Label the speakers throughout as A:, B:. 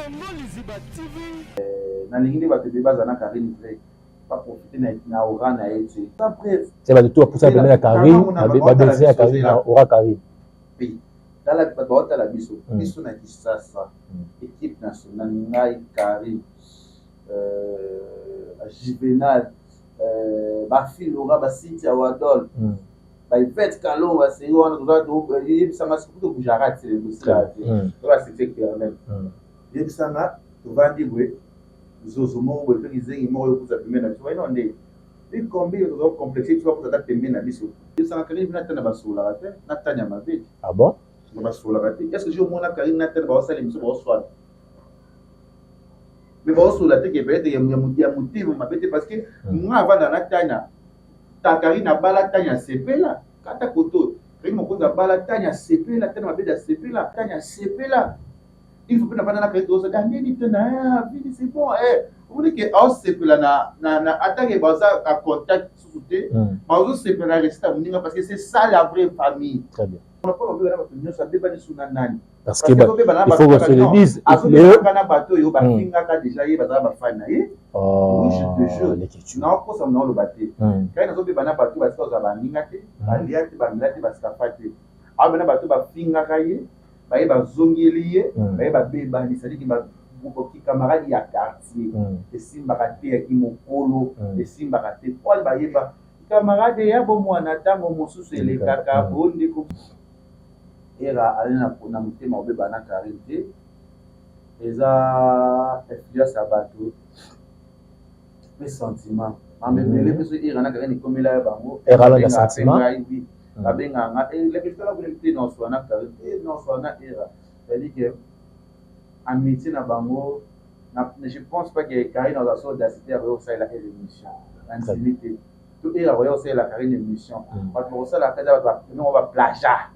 A: Congo Liziba TV.
B: Nalingi nde bato ebele bazala na Carine vrai, baprofite na aura na ye te. Sans preuve.
C: C'est bato tout bapusa pembeni ya Carine, babelise ya Carine na aura Carine.
B: Oui. Tala bato baotala biso, biso na Kisasa, équipe nationale ngai Carine, Juvenal, bafilora, baCynthia Wadol, baIvete Kalongo, baseri wana toza yebisanga soki tobujaka te bosila te to basete kernel yebisanga tovandi boye zozo moko boye to kizengi moko yokuza pembeni na biso baino nde bikombi toza complexe biso bakuza ata pembeni na biso. Yebisanga Karine na Tana basololaka te na Tanya mabe.
C: Ah bon?
B: Basololaka te. Est ce que je omona Karine na Tana baosala émission baoswana? Mais baosolola te ke peut-être ya motema mabe te, parce que nga avanda na Tanya, ta Karine abala Tanya asepela kata koto Karine mokonzi abala Tanya asepela, Tanya mabe asepela, Tanya asepela. Il faut mpe navanda na Karine tozosala ndeni te na vini, c'est bon. Omoni ke aosepela na atake baza na contact susu te, bazosepela na réussite ya moninga, parce que c'est ça la vraie famille.
C: Très bien.
B: Mpona obeba na bato nyonso, abebani su na nani?
C: Parce que il faut qu'on se le dise.
B: Azobebaka na bato oyo bafingaka déjà ye, bazala bafani na ye. Oui, je te jure, naokosa naoloba te. Kai nazobeba na bato basika kozala baninga te, balia te, bamela te, basikafa te. Aobe na bato bafingaka ye, baye bazongeli ye, baye babebani, c'est-à-dire que camarade ya quartier esimbaka te, yaki mokolo esimbaka te po bayeba camarade ya bomwana ntango mosusu elekaka bondeko. Era ali na motema obeba na Karine te, eza influence ya bato mpe sentiment mambo ebele mpe soki Era na Karine ekomela ya bango.
C: Era alanda sentiment.
B: Babengaka nga leketala kuna te nyonso na Karine te, nyonso na Era, c'est-à-dire que amitié na bango, je pense pas que Karine aza so audacité ya koya kosalela ere émission na ndimi te, to ere akoya kosalela Karine émission. Bato bakosalaka eza bato nongo baplagiat,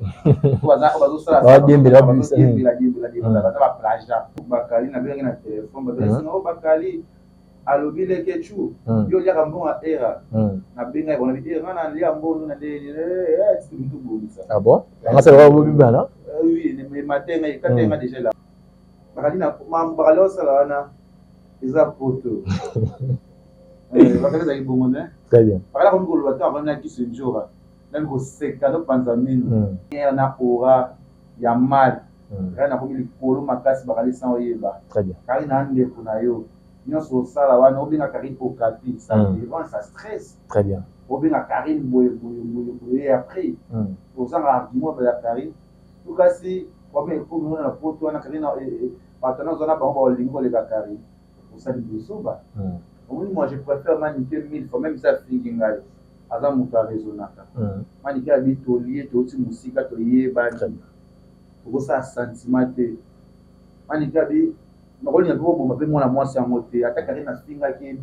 B: bazosala diembela diembela, baza baplagiat. Bakali nabengaki na telefone, babesinga o Bakali alobi Lekechu, yo oliaka mbongo ya Era. Nabengai bango, nabi nga nalia mbongo na ndenge tiki tobongisa.
C: Ah bon, yanga sala bobibana.
B: Oui, matin ngai kate nga déjà la bakali na bakali osala wana eza poto, bakali ezalaki bongo ne.
C: Très bien.
B: Bakali akomi koloba te, akomi na kiso njora nani koseka nopanza mino na aura ya mal kali nakomi likolo makasi. Bakali sans oyeba.
C: Très bien.
B: Kali na ndeko na yo nyonso osala wana, obenga Karine okapi, ça dérange, ça stresse.
C: Très bien.
B: Obenga Karine boye boye boye boye, après ozanga argument ya Karine to kasi problème ekomi wana na poto wana. Karine, bato wana oza na bango baolingi koleka Karine, osali bozoba. Omoni, moi je préfère Manike mille fois, même si afingi ngai, aza moto araisonnaka. Manike abi tolie, touti mosika, toyebani, tokosala sentiment te. Manike abi nakolinga mpe koboma mpe mwana mwasi yango te, ata Karine afingaki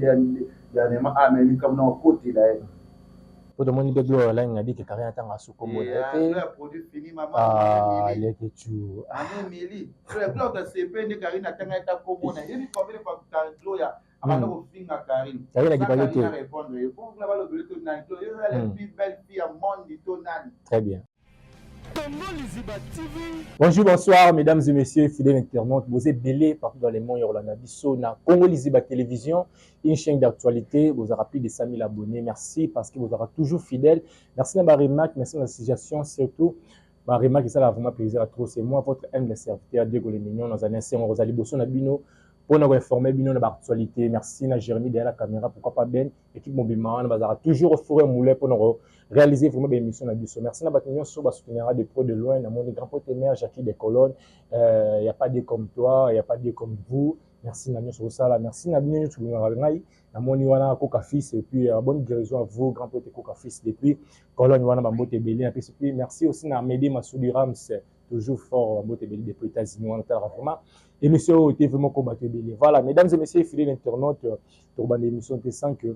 B: dernièrement, ah mais likambo na kokotela ye.
C: Po tomoni mpe Gloire Olangi abiki Karine atanga asu kombo na ye te.
B: Produit fini, mama.
C: Lekechu.
B: Mama Emily Gloire sepe nde Karine atanga eta kombo na ye combien de fois Gloria abanda kofinga Karine.
C: Karine akipaki te.
B: Répondre ye bon, balobeli to nani, Gloria eza la plus belle fille ya monde to nani.
C: Très bien.
A: Congo Liziba TV.
C: Bonjour, bonsoir, mesdames et messieurs, fidèles internautes. Vous êtes belé partout dans le monde, Yolanda Bisso, na Congo Liziba Télévision, une chaîne d'actualité. Vous aurez plus de 100 000 abonnés. Merci parce que vous aurez toujours fidèle. Merci d'avoir remarque, merci de la suggestion, surtout. Ba remarque, ça a vraiment plaisir à trop. C'est moi, votre humble serviteur, Diego Le Mignon, dans un instant, Rosalie Bosso, Nabino, pour nous informer, bino, na actualité. Merci, na Jérémy derrière la caméra, pourquoi pas Ben, équipe mobimba wana bazalaka toujours au four et moulin pour nous réaliser vraiment baémission na biso. Merci na bato nyonso basoutenira de près de loin. Namoni grand pote mère Jackie de Colonne, y a pas de comme toi, y a pas de comme vous. Merci na nyonso kosala, merci na bino nyonso bolingaka ngai. Namoni wana Koka Fils, et puis bonne guérison à vous, grand pote Koka Fils depuis Cologne wana, bambote ebele napesi. Puis merci aussi na Amédée Masudi Rams, toujours fort, bambote ebele depuis États-Unis wana. Talaka vraiment émission oyo te, vraiment ko bato ebele. Voilà, mesdames et messieurs, fidèles internautes, tokobanda émission te sans que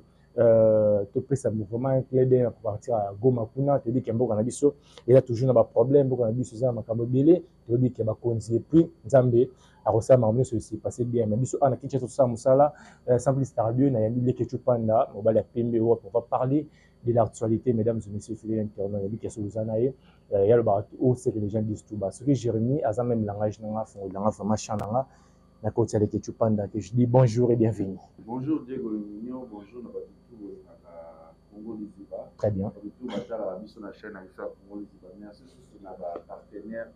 C: topesa mouvement un clin d'œil à partir ya Goma kuna. Toyebi ke mboka na biso eza toujours na baproblème, mboka na biso eza na makambo ebele. Toyebi ke bakonzi, et puis Nzambe akosala makambo nyonso esi passe bien. Mais biso awa na Kinshasa tosala mosala sans plus tarder. Nayambi Lekechu Panda, mobali ya pembe oyo, on va parler de l'actualité, mesdames et messieurs, fidèles internautes. Yabi ke soki oza na ye ya lobaka oyo, c'est que les gens disent tout bas. Soki Jérémie aza même langage na nga, afongolelanga vraiment champ na nga. Na koti ya Leketchou Panda que je dis bonjour et bienvenue.
B: Bonjour Diego le mignon, bonjour na bato tout bolingaka Congo Liziba.
C: Très bien.
B: Bato tout batalaka biso na chaîne na biso ya Congo Liziba. Merci susu na ba partenaires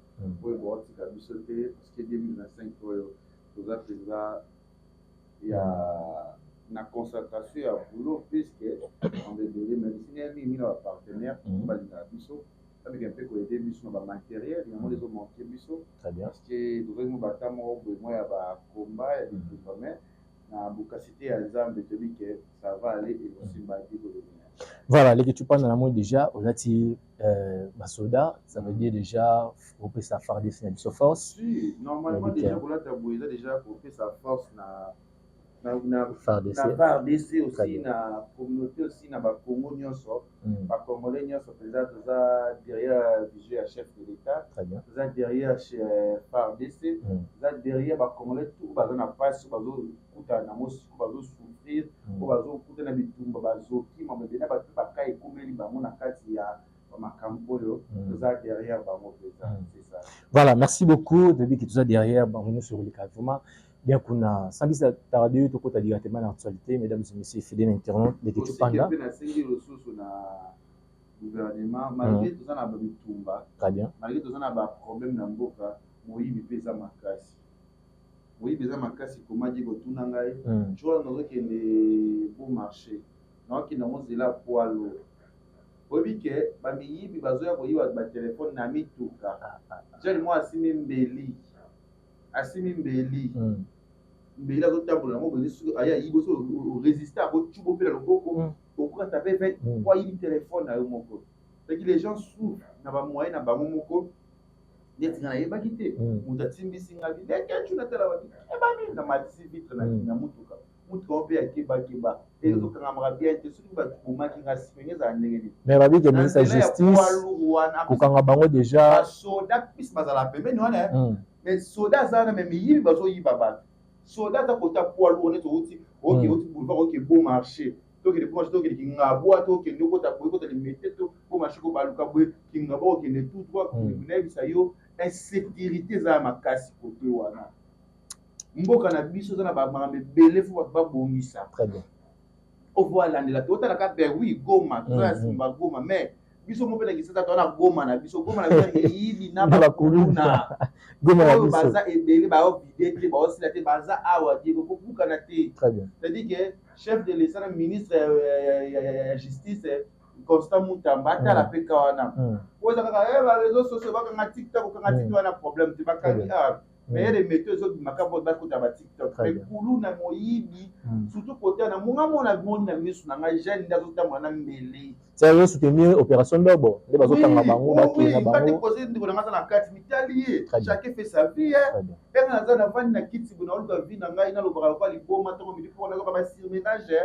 B: oyo baotika biso te parce que 2025 oyo toza mpenza ya na concentration ya boulot puisque on ebele, mais lisinga mingi na ba partenaires balingaka biso, bameka mpe koaider biso na bamatériel yango ezomanquer biso.
C: Très bien.
B: Parce que tozali mo bata moko boye mwa ya bakomba ya bitumba, mais na bokasi te ya Nzambe, toyebi ke ça va aller, ekosimba te kolobina.
C: Voilà, Leketchou Panda, na moi déjà olati basoda, ça veut dire déjà opesa FARDC na biso force.
B: Si, normalement
C: Nayebi
B: déjà
C: te.
B: Kolata boye eza déjà kopesa force na
C: FARDC.
B: Na FARDC
C: Très
B: aussi,
C: bien.
B: na communauté aussi, na bakongo nyonso, bacongolais nyonso mpenza. Toza derrière vision ya chef de l'État.
C: Très bien.
B: Toza derrière FARDC. Toza derrière bacongolais tout baza na mpasi, bazokutana na mosiko, bazosouffrir, oyo bazokutana bitumba, bazokima ebele, bato baka ekomeli bango na kati ya bamakambo oyo. Toza derrière bango mpenza. C'est ça.
C: Voilà, merci beaucoup. Depuis que tout ça derrière, bon, nous sur le cas vraiment bien qu'on a sans tarder, tout côté directement dans l'actualité, mesdames et messieurs, fidèles internautes, de
B: Aussi
C: Panda.
B: Mpe nasengi lisusu na gouvernement, malgré toza na babitumba,
C: Très bien.
B: malgré toza na baproblème na mboka, moyibi mpe eza makasi, moyibi eza makasi. Komadi kotuna ngai jour nazokende Beau Marché, naokende yango nzela poids lourd, oyebi ke bamiyibi bazoya koyiba batelefone na mituka. Jeune moko asimi mbeli, asimi mbeli, mbeli azotambola yango boye. Soki aye ayibi, soki orésister, akocuba mpe na loboko, okokata mpe ve po ayibi telefone na yo moko. C'est les gens souffrent na bamoyen na bango moko. Neti nga nayebaki te, moto atimbisi nga Leketchou, natala babi ebami na matisi vitre na mutuka. Mutuka ngo mpe akebakeba, ezokangamaka bien te. Soki bato bomaki nga nsima, enge ezala ndenge nini?
C: Mais babi ke ministre ya justice kokanga bango déjà.
B: Basoda pisi bazala pembeni wana, mais soda aza wana, mais miyibi bazoyiba bato. Soda aza kota poids lourd, neti outi oke, outi boulevard, oke Beau Marché, tokende Beau Marché, tokende Kingabwa, tokende okota boye, kota Limete to Beau Marché, kobaluka boye Kingabwa, okende tout droit. Nayebisa yo, insécurité eza ya makasi kote wana. Mboka na biso eza na bamakambo ebele, fo bato babongisa.
C: Très bien.
B: Ofo alandela te, otalaka ben oui, Goma toza na nsima Goma, mais biso mo mpe na Kinshasa toza na Goma na biso. Goma na biso eyibi na bakuluna oyo baza ebele, baovide te, baosila te, baza awa Diego, kobukana te. C'est-à-dire que chef de l'État na ministre ya justice Constant Mutamba atala mpe ka wana po eza kaka baréseaux sociaux, bakanga TikTok, okanga TikTok wana problème te, bakangi awa, mais ye de métaux ezobimaka po bakota ba TikTok. Mais kuluna, moyibi, surtout kote na monga mona moni na miso na ngai, jeune nde azotambola na mbele.
C: C'est soutenir opération Ndobo nde bazokanga bango, bakenda bango.
B: Posé ndeko na ngai aza na kati, mitali ye. Chacun fait sa vie. Mpe nga naza navandi na kiti boye, naoluka vie na ngai, nalobaka lokwa liboma ntongo midi mpo nazoka basurmenage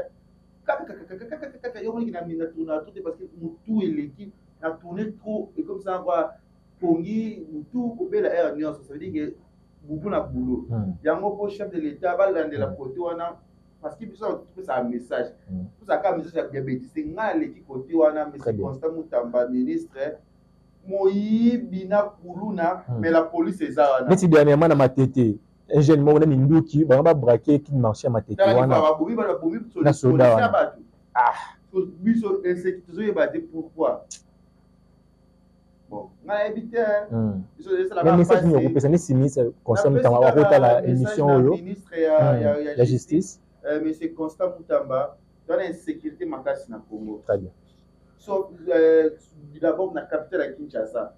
B: kaka yo moniki na tourne trop te, parce que motu eleki na tourne trop, ekomisaka kwa pongi motu kobela heure nyonso. Ça veut dire que bubu na boulot yango mpo chef de l'État balandela kote wana, parce que biso topesaka message, topesaka message ya diabétise. Ngai aleki kote wana, monsieur Constant Mutamba, ministre, moyibi na kuluna, mais la police eza wana.
C: Neti dernièrement na Matete, un jeune moko na minduki, bango babraquer Kin Marché ya Matete wana.
B: Babomi, babomi
C: Na soda wana.
B: Bato biso tozoyeba te pourquoi. Bon, ngai nayebi te.
C: Mais message nini okopesa nesi ministre Constant Mutamba akotala émission oyo?
B: Ministre
C: ya justice.
B: Monsieur Constant Mutamba, toza na insécurité makasi na Congo.
C: Très bien.
B: So d'abord na capitale ya Kinshasa.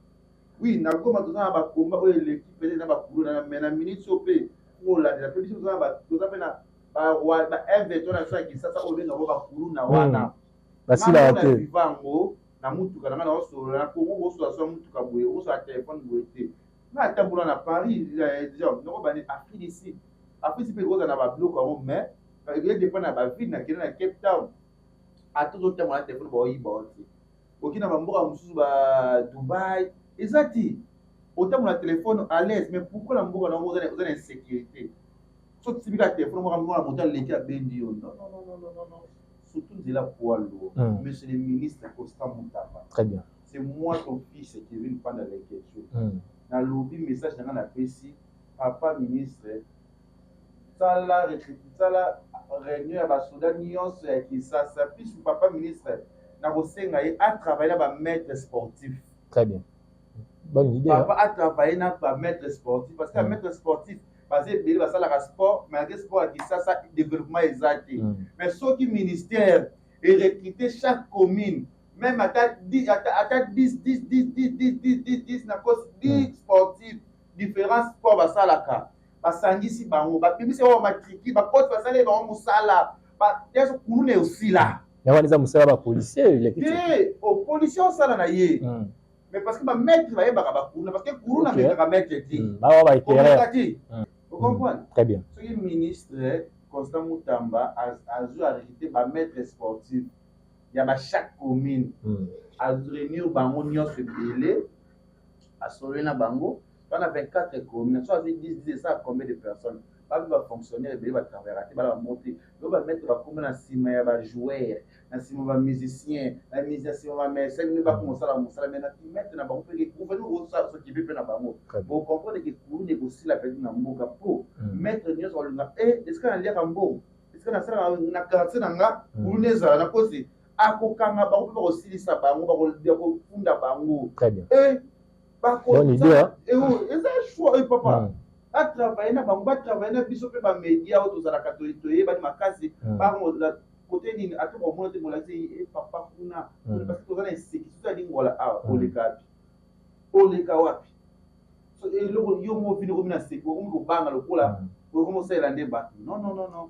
B: Oui, na Goma toza na bakomba oyo eleki peut-être na bakuluna, mais na minute oyo mpe kolandela mpe biso toza mpe na ba M23 na biso ya Kinshasa oyo bengango bakuluna wana.
C: Basilaka te.
B: Yango na mutuka na ngai naosolola na Kongo, kosola so mutuka boye, okosola telefone boye te. Nga atambola na Paris, noko bani Afrique du Sud. Afrique mpe ekozala na babiloko yango, mais edépend na baville. Nakende na Cape Town, ata ozotambola na telefone, baoyiba o te. Oki na bamboka mosusu, ba Dubai, eza te, otambola na telefone à l'aise. Mais pourquoi na mboka nango oza na insécurité? So tibi kaka telefone moko, mwana moto aleki, abendi yo. Non, non, non, non, non, non, surtout nzela poids lourd. Monsieur le ministre Constant Mutamba,
C: Très bien.
B: c'est moi ton fils Kevin Panda Leketchou. Nalobi message na ngai, napesi papa ministre. Sala sala réunion ya basoda nyonso ya Kinshasa. Puis papa ministre, nakosenga ye atravaille na bamaître sportif.
C: Très bien, bonne idée.
B: Papa atravaille na bamaître sportif, parce que bamaître sportif baza ebele, basalaka sport. Malgré sport ya Kinshasa, développement eza te. Mais soki ministère erecrute chaque commune, même ata 10, ata 10, 10, 10, 10, 10, 10, 10, 10, na kosi 10 sportif, différents sport basalaka, basangisi bango, babimisi bango bamatricule, bakoti, basali bango mosala, nyonso, kuluna esila.
C: Yango wana eza mosala bapolicier.
B: Te, policier osala na ye, mais parce que bamaître bayebaka bakuluna, parce que kuluna amekaka maître te.
C: Bawa baéclaireur.
B: Te, ocomprendre?
C: Très bien.
B: Soki ministre Constant Mutamba azwi, arecrute bamaître sportif ya bachaque commune, aréunir bango nyonso ebele, asololi na bango wana 24 commune, so azwi 10 10, esala combien de personnes? Babi bafonctionnaire ebele batravaillaka te, bala bango te. Lo bamaître bakóma na nsima ya bajoueur, na nsima bamusicien, na nsima bamédecin, nde bakoma kosala mosala. Mais na maître na bango mpe, gouvernement okosokipe mpe na bango, bocomprendre ke kuluna ekosila pedi na mboka, po maître nyonso balinga e esika naliaka mbongo, esika nasalaka na quartier na nga, kuluna ezala na kosi, akokanga bango mpe bakosilisa bango, bakofunda bango.
C: E
B: eza choix oyo papa atravaille na bango, batravaille na biso mpe bamédia oyo tozalaka, toyebani makasi kote nini. Ata komona te molakisi e papa kuna, parce que toza na insécurité. Soki alingola awa, oleka wapi? Oleka wapi? Eloko yo mo vini okomi na seki, okomi kobanga lokola okomi osalela nde bato. Non, non, non, non.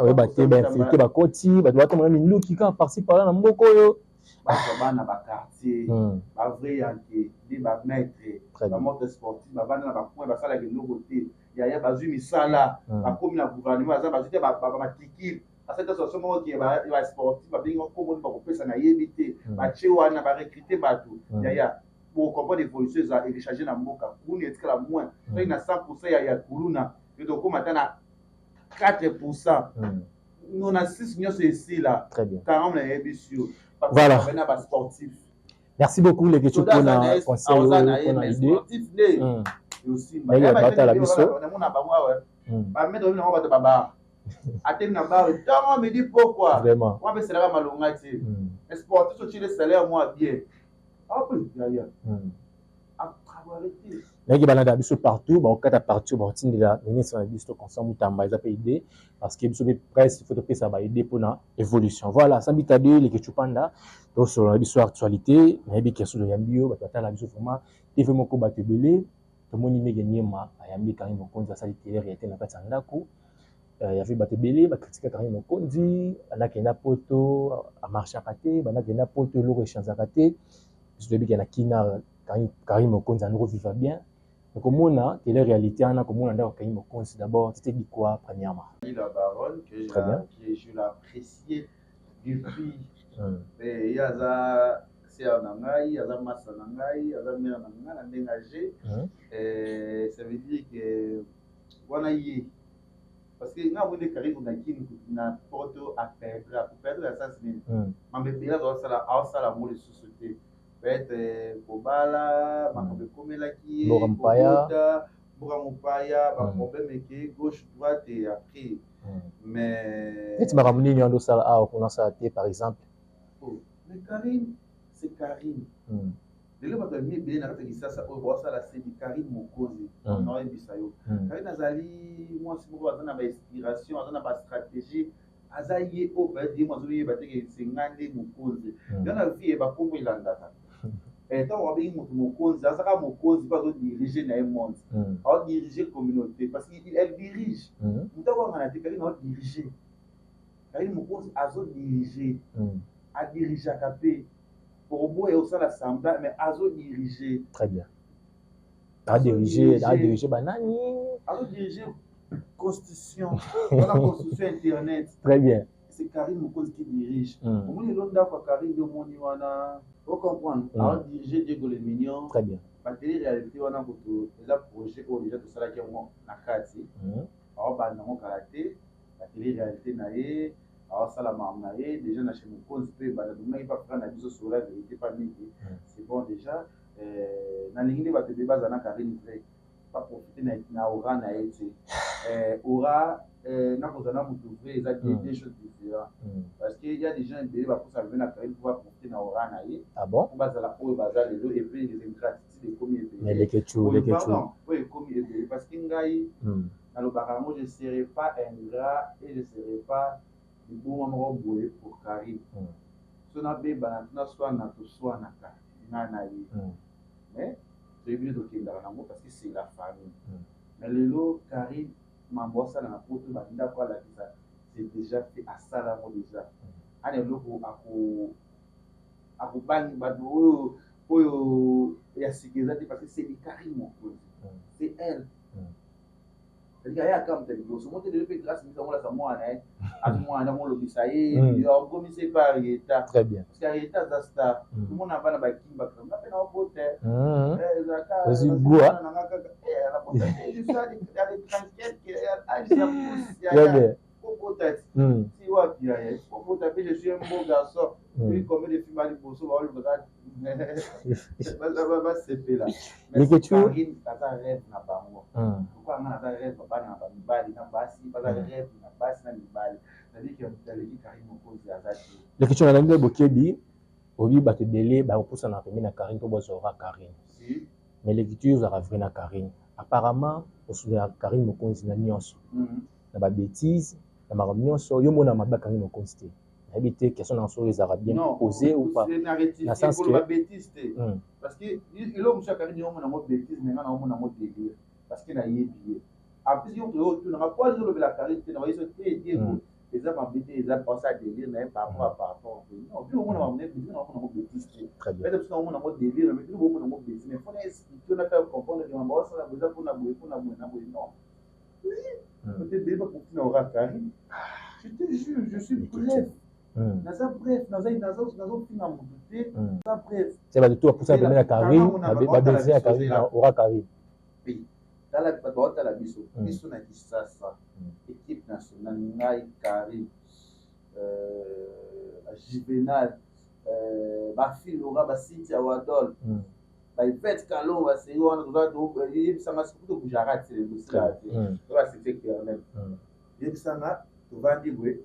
C: Oyeba te, bainfiltré bakoti, bato batomona minduki kaka par-ci par-là na mboka oyo.
B: Bato bana baquartier, bavrai yanke nde bamaître, bamaître sportif bavanda na bacoin, basalaka eloko te. Yaya, bazwi misala, bakomi na gouvernement, baza bazwi te bamatricule, basali association moko ke basportif, babengi komoni, bakopesa, nayebi te, batie wana, barecrute bato. Yaya, bocomprendre évolution eza echange na mboka. Kuluna etikala moins. Soki na 100 ya kuluna, yo tokóma ata na 4, 96 nyonso esila. Kanga, nayebisi yo.
C: Voilà.
B: Na basportif.
C: Merci beaucoup, Leketchou, mpona conseil oyo, mpona idée. Batala biso.
B: Namona bango awa, bamaître nango, bato babar, atemi na bar ntongo, midi, pokwa.
C: Vraiment.
B: Wapeselaka malonga te. Sportif, sotiele salaire mwa bien ape, yaya, atravaille te.
C: Nayoki balanda biso partout, bakokata partout, bakotindela ministre na biso Constant Mutamba. Eza mpe idée, parce que biso mpe presse, il faut topesa baidée mpona évolution. Voilà, sambi tade Leketchou Panda, tosolola na biso actualité. Nayebi question, toyambi yo, bato batala biso vraiment TV moko, bato ebele. Tomoni ndenge Niema ayambi Karine Mokonzi, asali télé réalité na kati ya ndako. Yavi bato ebele bakritika Karine Mokonzi, bandakenda poto amarchaka te, bandakenda poto eloko echangeaka te. Biso toyebi ke na kina Karine Mokonzi andoko viva bien. Komona télé réalité wana, komona ndako Karine Mokonzi, d'abord tu te dis quoi premièrement?
B: La baronne que,
C: Très bien.
B: Que je l'appréciais depuis. Ye aza sœur na ngai, aza masa na ngai, aza mère na ngai na ndenge age. Ça veut dire que wana ye, parce que nga moni Karine na Kini na poto, aperdre, akoperdre na sens nini? Mambo ebele azosala, aosala yango lisusu te. Peut-être kobala, makambo ekomelaki ye,
C: mboka mopaya.
B: Kobota, mboka mopaya, baproblème eke gauche, droite et après. Mais
C: Neti makambo nini wana osala awa kuna osala te, par exemple?
B: Oh, mais Karine, c'est Karine. Lelo bato babimi ebele na kati ya Kisasa oyo baosala sedi Karine Mokonzi. Naoyebisa yo, Karine azali mwasi moko aza na bainspiration, aza na bastratégie, aza ye oyo peut-être ye mo azoyeba te ke senga nde mokonzi. Yo na vie, bakombo elandaka. Ntango babengi moto mokonzi, azaka mokonzi mpo azodirige na ye monde, aodirige communauté, parce que elle dirige. Moto akwangana te, Karine aodirige. Karine Mokonzi azodirige, adirigeaka mpe okoboya, osala semblant, mais azodirige.
C: Très bien. Adirige, adirige banani?
B: Azodirige constitution wana, constitution internet.
C: Très bien.
B: C'est Karine Mokonzi qui dirige. Omoni elo ndako ya Karine nde omoni wana, ocomprendre? Aodirige Diego le Mignon.
C: Très bien.
B: Batélé réalité wana kutu eza projet oyo déjà tosalaki yango na kati. Aobanda yango kala te, batélé réalité na ye, aosala makambo na ye déjà na chez Mokonzi mpe ebanda. Tomaki pa frère na biso sur la vérité, pas mingi. C'est bon déjà. Nalingi nde bato ebele bazala na Karine vrai, baprofite na aura na ye te. Aura. Nakozala na moto vrai, eza deux choses différentes, parce que y a des gens ebele bakosa bebe na Karine mpo baprofite na ora na ye.
C: Ah bon?
B: Mpo bazala oyo baza lelo, et puis les ingratitudes ekomi
C: ebele. Leketchou, Leketchou.
B: Pardon, oyo ekomi ebele, parce que ngai nalobaka yango, je serai pas ingrat et je serai pas liboma moko boye pour Karine. So nabebana, naswana, toswanaka nga na ye, mais toyebi nde tokendaka nango, parce que c'est la famille. Mais lelo Karine, mambo asala na Poto, bandako alakisa, c'est déjà fait, asala yango déjà. Ana eloko akobangi bato oyo ya sika eza te, parce que c'est du Karine Mokonzi, c'est elle. C'est-à-dire ayaka moto ya liboso mo te. Lelo mpe grâce misa ngolasa mwana ye, azi mwana ngolobisa ye, akomisa epa Arieta.
C: Très bien.
B: Parce que Arieta aza star. Tomona bana bakimbaka nga mpe na obote.
C: Ozwi goût.
B: Nanga kaka
C: Très bien.
B: Obota ti wapi yaya? Obota mpe, je suis un beau garçon. Puis combien de films aliboso baolukaka basepela.
C: Leketchou.
B: Aza rêve na bango. Lokola nga naza rêve bana na bamibali na basi, baza rêve na basi na mibali. C'est-à-dire que moto aleki Karine Mokonzi aza te.
C: Leketchou, nalandi nde bokebi obi bato ebele bakopusana pembeni na Karine mpo bazwaka Karine.
B: Si.
C: Mais Leketchou, ozalaka vrai na Karine. Apparemment osunaka Karine Mokonzi na nyonso, na babêtise, na makambo nyonso. Yo mona mabe ya Karine Mokonzi te. Nayebi te, question na soki ezalaka bien posé ou pas.
B: Na sens que bêtise te, parce que eloko mosusu ya Karine, yo omona yango bêtise, mais nga na omona yango délire, parce que nayebi ye. En plus, yo otunanga po azolobela Karine te, na bayeso te. Diego, eza mabe te, eza pense à délire na ye par rapport. Non, bino omona makambo na ye bêtise, na omona yango bêtise te. Peut-être biso na omona yango délire, mais bino bomona yango bêtise. Mais mpona expliquer, na faire comprendre que mambo osala boye eza mpona boye, mpona boye na boye. Non, peut-être ebele bakoki na ora Karine. Je te jure, je suis bref. Naza bref, nazofinga motu te, naza bref.
C: C'est bato to bapusa pembeni na Karine, babese ya Karine, na ora Karine.
B: Tala, bato baotala biso, biso na Kisasa, équipe nationale, ngai, Karine, Juvenal, bafilora, basintia wadol, baivete kalon, baseri wana toza. Yebisanga soki tobujaka te, losila te, to basete kernel. Yebisanga, tovandi boye,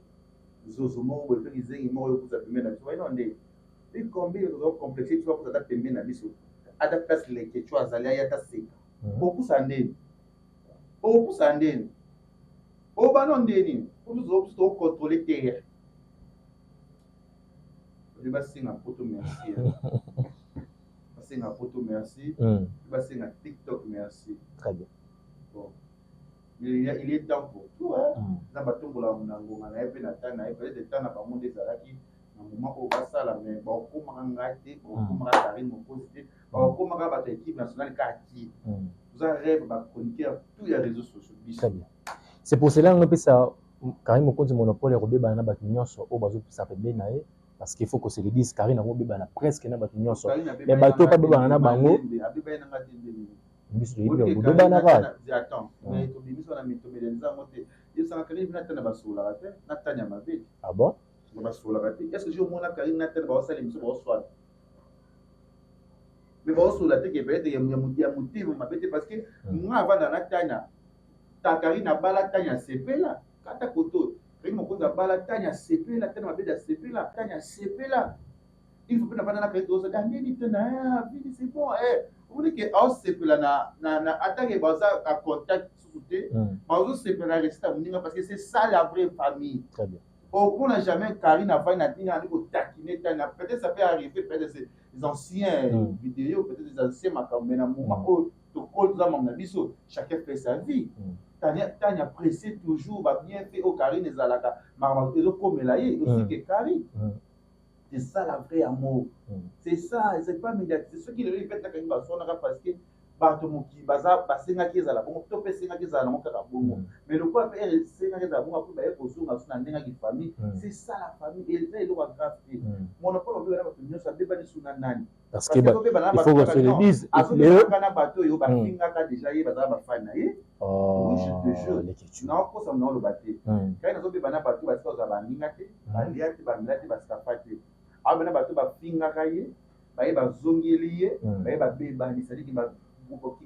B: zozo moko boye to kizengi moko yokuza pembeni na biso, baino nde ikombi toza complexe. Biso bakuza ata pembeni na biso, ata place Leketchou azali, aye ata seka, okusa ndeni, okusa ndeni, obano ndeni, po biso tokocontrôle terre. Basenga Poto merci, basenga Poto merci, basenga TikTok merci.
C: Très bien.
B: Bon, il est temps pour tout. Nzambe atombola na ngonga na ye mpe na temps na ye. Peut-être temps na bango nde ezalaki na moment oyo basala, mais bakokomaka ngai te, bakokomaka Karine Mokonzi te, bakokomaka bato ya équipe nationale kaka ti toza rêve, bachroniqueur tout ya réseaux sociaux, biso.
C: Très bien. C'est pour cela ngo epesa Karine Mokonzi monopole ya kobebana na bato nyonso oyo bazopesa pembeni na ye, parce qu'il faut qu'on se le dise, Karine akobebana presque na bato nyonso, mais bato oyo babebana na bango, biso toyebi kobebanaka.
B: Attends, mais tobimisi wana, tomeleliza yango te. Yebisanga, Karine na Tana basololaka te na Tani ya mabe.
C: Ah bon?
B: Basololaka te. Est ce que je omona Karine na Tani baosala émission, baoswana? Mais baosolola te ke peut-être ya motema mabe te, parce que nga avanda na Tania ta Karine abala, Tania asepela kata koto. Karine Mokonzi abala, Tania asepela, Tania mabe asepela, Tania asepela. Il faut mpe navanda na Karine, tozosala ndeni te na vini, c'est bon. Omoni ke aosepela na atake baza a contact susu te, bazosepela na réussite ya moninga, parce que c'est ça la vraie famille.
C: Très bien.
B: Okomona jamais Karine avandi na ntina andi kotakine Tania. Peut-être ça peut arriver, peut-être c'est des anciens vidéos, peut-être des anciens makambo, mais na moment oyo tokoli, toza mambo na biso, chacun fait sa vie. Tania, Tania apprécie toujours babienfait oyo Karine ezalaka, makambo ezokomela ye aussi ke Karine. C'est ça la vraie amour. C'est ça, c'est pas médiatisé. Soki lelo epetaka ngi baswanaka, parce que bato mokili baza basengaki ezala bongo, to mpe esengaki ezala nango kaka bongo. Mais lokola mpe esengaki ezala bongo, apo baye kozonga so na ndenge yaki famille. C'est ça la famille, eza eloko ya grave te. Monopole obebana bato nyonso, abebani su na nani?
C: Parce que il faut qu'on se le dise.
B: Azobebaka na bato oyo bafingaka déjà ye, bazala bafani na ye. Oui, je te jure, naokosa, naoloba te. Kai nazobeba na bato basika kozala baninga te, balia te, bamela te, basikafa te. Aobe na bato bafingaka ye, baye bazongeli ye, baye babebani, c'est-à-dire.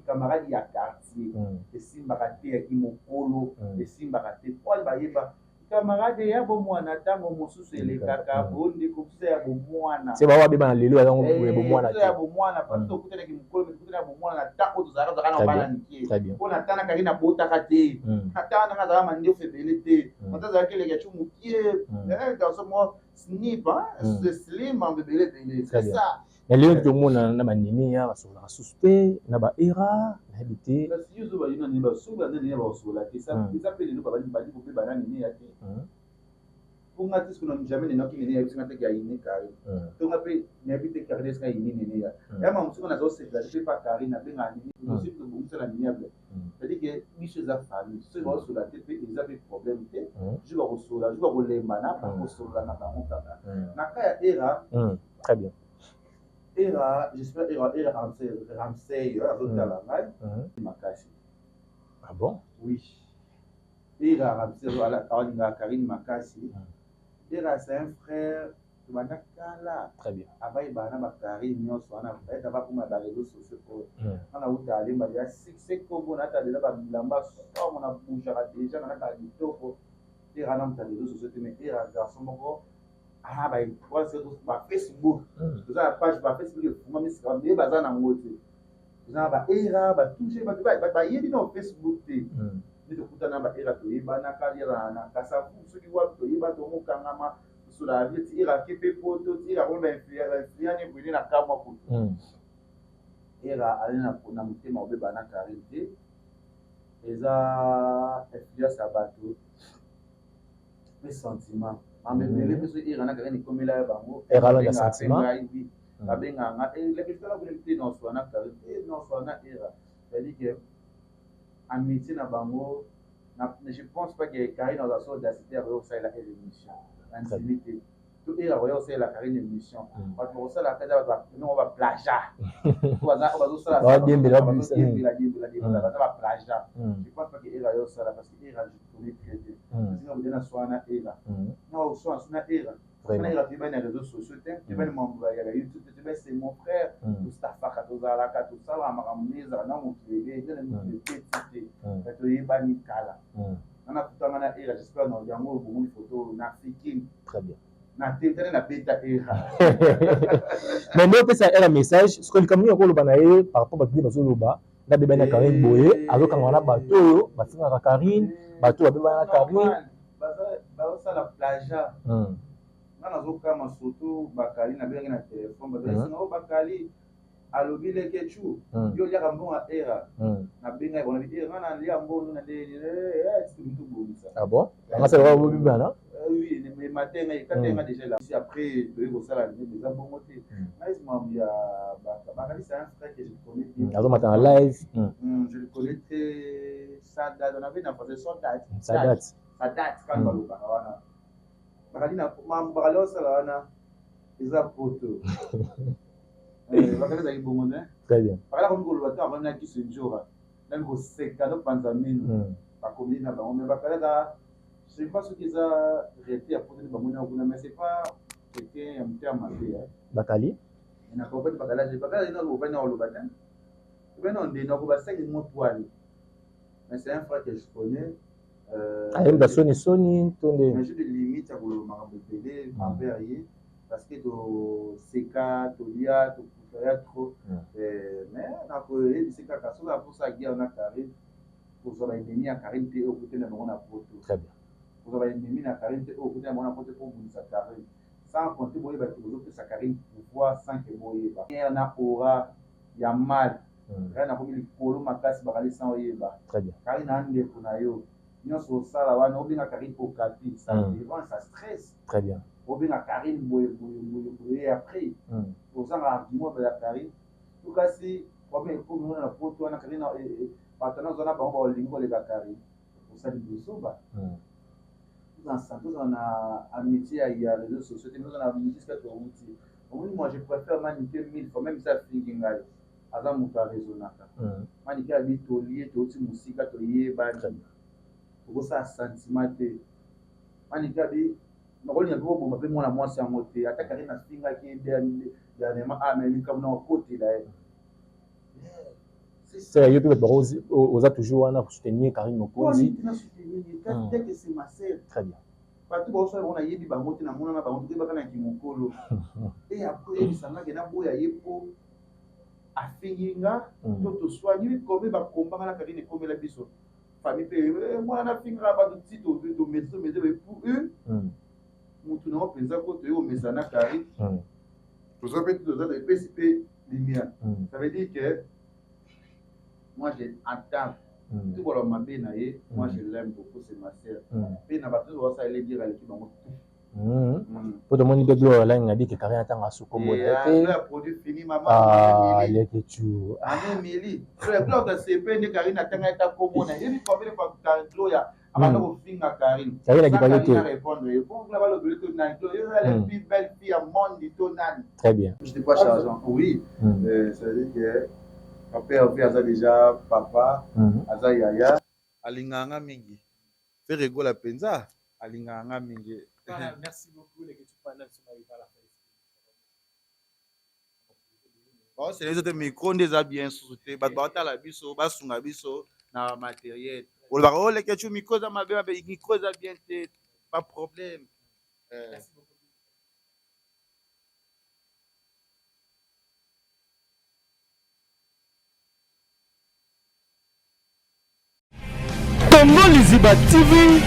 B: Camarade ya quartier esimbaka te, ya kimokolo esimbaka te. Po bayeba camarade ya bomwana, ntango mosusu elekaka bondeko mosusu ya bomwana.
C: Se bawa beba na lelo yango ya bomwana
B: te, ya bomwana, parce que okutanaki mokolo, mais tokutana ya bomwana na ntango tozalaka tozalaka na bana mike. Mpo na ntango kaki nabotaka te, na ntango nanga azalaka mandefu ebele te, ata azalaki eleki ya cu mokie, garçon moko snip, slim, ebele ebele, c'est ça.
C: Na lelo tomona na banini ya basololaka susu te na baera, nayebi te.
B: Kasi yo ozoba yino nini, basoba nde nini bakosola te. Eza mpe lelo bandi kobeba na nini ya te. Mpo nga te, soki jamais nenoki nene ya biso nga teke ya ini Karine, to nga mpe nayebi te Karine esika ini nene ya ya ma mosuku. Nazosepela te mpe pa Karine nabengaka nini, tosi tobongisa na miable, c'est-à-dire que biso eza famille. Soki bakosola te mpe eza mpe problème te. Jour bakosola, jour bakolembana, bakosolola na bango kaka. Na ka ya Era,
C: Très bien.
B: Era, j'espère Era Ramsey azotala ngai makasi.
C: Ah bon?
B: Oui, Era Ramsey alingaka Karine makasi. Era, c'est un frère, tobanda kala.
C: Très bien.
B: Avayebana na bakarine nyonso wana, ete avakoma baréseaux sociaux oyo. Nga nauta alemba deja succès, kombo naata deja babilamba somo, na bougeaka deja, nanataka kitoko. Era na moto ya réseaux sociaux te, mais Era garçon moko bafacebook, toza na page bafacebook efungwami sika, me baza nango te. Toza na baera batouche, bato bayebi na Facebook te. Nde tokutana baera, toyebanaka na Kasavu, soki wapi toyeba, tomokangama, tosolaka vie ti Era ke mpe poto, ti Era komi bainfluence boye na kamwa kutu. Era ali na motema obeba na Karine te, eza influence ya bato mpe sentiment mambe ebele mpe. Soki Era na Karine ekomela ya bango, babengaka nga leketala kuna te, nyonso na Karine te, nyonso na Era. C'est-à-dire que amitié na bango, je pense pas que Karine aza so audacité ya koya kosalela ere émission. Nandimi te to Era koya kosalela Karine émission. Bato bakosalaka eza bato nongo baplagiat, bazosala baza baplagiat. Je pense pas que Era yo osala, parce que Era, je connais très bien. Parce que na swana Era, na oswana suna Era, na Era toyebani na réseaux sociaux te, toyebani mambo ya YouTube te, toyebani, c'est mon frère. Tostafaka, tozalaka, tosalaka makambo nde ezala na mokili ebele nde na mokili epeti te, toyebani kala. Nga nakutanga na Era, j'espère na yango bomoni photo na Fikine.
C: Très bien.
B: Na te na beta Era.
C: Mais nde opesa Era message soki likambo nini okoloba na ye par rapport bato nde bazoloba nabebani na Karine boye, azokanga na bato oyo bafingaka Karine, bato oyo babebana na Karine.
B: Bazosala plagiat. Nga nazokama, surtout Bakali, nabengaki na telefone, babengisinga o Bakali alobi Lekechu, yo oliaka mbongo ya Era. Nabengaki bango, nabi: "Nga nalia mbongo na nde tobongisa."
C: Ah bon, anga sala bobibana.
B: Oui, mais matin nga ekata nga déjà là. Après toyei kosala nde eza bongo te. Ngai mambo ya Bakali, c'est un frère que je connais bien.
C: Azomata na live.
B: Je le connais très, ça date, on avait na français ça date.
C: Ça date.
B: Ça date quand balobaka wana. Bakali na mambo Bakali osala wana eza poto. Bakali ezalaki bongo ne.
C: Très bien.
B: Bakali akomi koloba te, avandi na kiso nzora nani koseka nopanza mino bakomeli na bango. Mais Bakali aza, je sais pas soki eza réalité ya poto nde bamoni yango kuna, mais c'est pas quelqu'un ya motema mabe.
C: Bakali.
B: Nakopati Bakali, Bakali ovandi na koloba te, obena ondeni akoba 5 mois poile, mais c'est un frère que je connais.
C: Ayemba soni soni to nde?
B: Mais j'ai des limites ya koloba makambo ebele envers ye, parce que toseka, tolia, tokuta ya trop. Mais nakoyebisi kaka, soki aposa guerre na Karine, kozwa baennemi ya Karine te oyo okutani na bango na poto.
C: Très bien.
B: Kozwa baennemi na Karine te oyo okutani na bango na poto mpo obundisa Karine, sans compter boyeba ke bozopesa Karine pouvoir sans ke boyeba na aura ya mal. Karine akomi likolo makasi, Bakali, sans oyeba.
C: Très bien.
B: Karine na ndeko na yo nyonso osala wana, obenga Karine okapi, ça dérange, ça stresse.
C: Très bien.
B: Obenga Karine boye boye boye boye, après ozanga argument ya Karine. To kasi problème ekomi wana na poto wana, Karine, bato wana oza na bango baolingi koleka Karine, osali bozoba. Tozala na amitié ya réseaux sociaux te, tozala na amitié sika touti. Omoni, moi je préfère Manike mille fois, même si afingi ngai, aza moto araisonnaka. Manike abi tolie, touti mosika, toyebani, tokosala sentiment te. Manike abi nakolinga mpe koboma mpe mwana mwasi yango te, ata Karine afingaki dernièrement, ah, mais likambo na kokotela ye.
C: C'est yo pe bato oza toujours wana soutenir Karine Mokonzi.
B: Dès que c'est ma sœur.
C: Très bien.
B: Bato baosala bango nayebi bango te, namona na bango toyebaka na kimokolo e après oyebisanga ke naboya ye mpo afingi nga to toswani komi bakombanga na Karine ekomela biso famille mpe mwana nafingaka bato ti tomesi tomesi pour eux mutu nango mpenza ko toye komesa na Karine, toza mpe toza epesi mpe lumière. Ça veut dire que moi, je entends tout boloba mabe na ye. Moi, je l'aime beaucoup, c'est ma sœur. Mpe na bato nyonso baosala eleki aleki bango tout.
C: Po tomoni mpe Gloire Olangi na bike Karine atanga sukombo na
B: ye te. Produit fini, mama.
C: Leke tu.
B: Mama Emily, Gloire tasepe nde Karine atanga eta kombo na ye. Yebi combien de Gloria abanda kofinga Karine?
C: Karine akipaki te.
B: Répondre bon la balobeli to nani to eza la plus belle fille ya monde to nani.
C: Très bien.
B: Je pas chargeant, oui. Ça veut dire que papa Hervé aza déjà papa, aza yaya, alingaka nga mingi. Ferre Gola mpenza alingaka nga mingi.
C: Voilà, merci beaucoup les pendant
B: Baosela biso te, micro nde eza bien susu te. Bato baotala biso, basunga biso na matériel. Olobaka oleke tu micro eza mabe mabe, micro eza bien te, pas problème.
A: Congo Liziba TV.